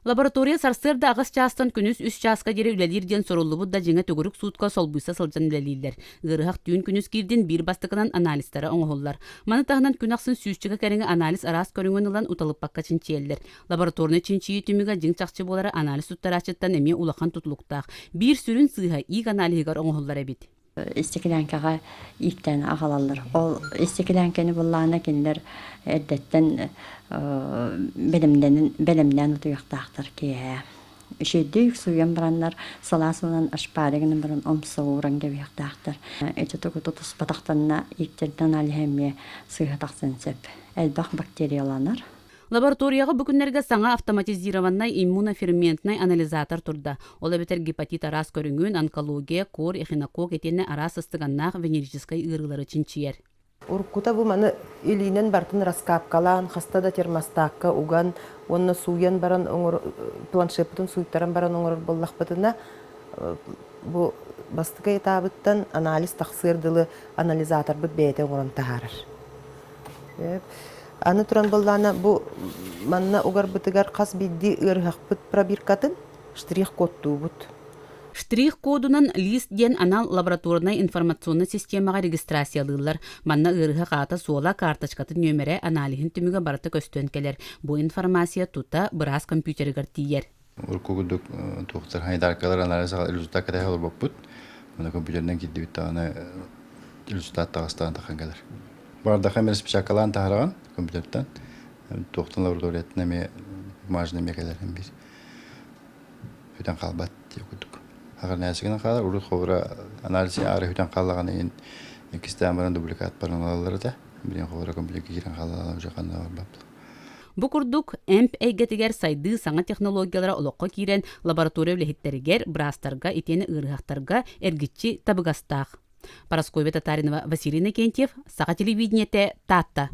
Лаборатория сарсыарда аҕыс чаастан күнүс үс чааска диэри үлэлиир диэн суруллубут да дьиҥэ төгүрүк суутка солбуйса сылдьан үлэлииллэр. Ыарыһах түүн күнүс киирдин биир бастакынан анализтара оҥоһуллар. Маны таһынан күн ахсын сүүсчэкэ кэриҥэ анализ араас көрүҥүн ылан уталыппакка чинчийэллэр. Лабораторнай чинчийии түмүгэ дьиҥ чахчы буолара анализ туттарааччыттан эмиэ улахан тутулуктаах. Биир сүрүн сыыһа иик аналиһыгар оҥоһуллар эбит. Истикилээҥкэҕэ ииктээн аҕалаллар. Ол истикилээҥкэни буллаҕына кинилэр эрдэттэн бэлэмнэнэн бэлэмнээн утуйуохтаахтар киэһэ. Үчүгэйдик сууйан бараннар сылаас уунан ашпаары гынан баран умса ууран кэбиһиэхтээхтэр. Ити тугу тутуспатахтарына ииктэрдэн аналиһа эмиэ сыыһа тахсан сөп. Элбэх бактерияланар. Лабораторияҕа бу күннэргэ саҥа автоматизированнай иммуноферментнай анализатор турда. Ол эбэтэр гепатит араас көрүҥүн, онкология, кор, эхинокок итиэннэ араас сыстыганнаах венерическай ыарыылары чинчийэр. Уруккута бу маны илиинэн барытын раскапкалаан, хаста да термостакка уган уонна сууйан баран оҥор планшеппытын сууйтаран баран оҥорор буоллахпытына, бу бастакы этабыттан анализ тахсыар дылы анализаторбыт бэйэтэ оҥорон таһаарар. Аны туран буоллаҕына бу манна угарбытыгар хас биирдии ыарыһахпыт пробиркатын штрих-кодтуубут. Штрих-кодунан ЛИС диэн анал лабораторнай информационнай системаҕа регистрациялыыллар. Манна ыарыһах аата-суола, карточкатын нүөмэрэ, аналиһын түмүгэ барыта көстөн кэлэр. Бу информация тута быраас компьютерыгар тиийэр. Урукку курдук туохтар хайдаркалар анализ результат кэтэһэ олорбоппут. Маны компьютерынан киирдибит даҕаны результат таҕыстаан тахан кэлэр. Бардаха эмэ распечаткалаан таһараҕын компьютертан. Туохтан лабораторияттан эмиэ бумажный эмиэ кэлэр биир. Бүтэн хаалбат диye курдук. Аҕырнээсигинэн гынан хаалар, урут хобура анализ аары бүтэн хааллаҕына иһин иккистээн баран дубликат баран ылаллар этэ. Билигин хобура компьютерга киирэн хааллаҕына уже ханна барбаппыт. Бу курдук, эмп эйгэтигэр сайдыы саҥа технологиялара олоххо киирэн, лаборатория үлэһиттэригэр, быраастарга итиэннэ ыарыһахтарга эргиччи табыгастаах. Парасковья Татаринова, Василий Иннокентьев, Саха телевидениетэ, Таатта.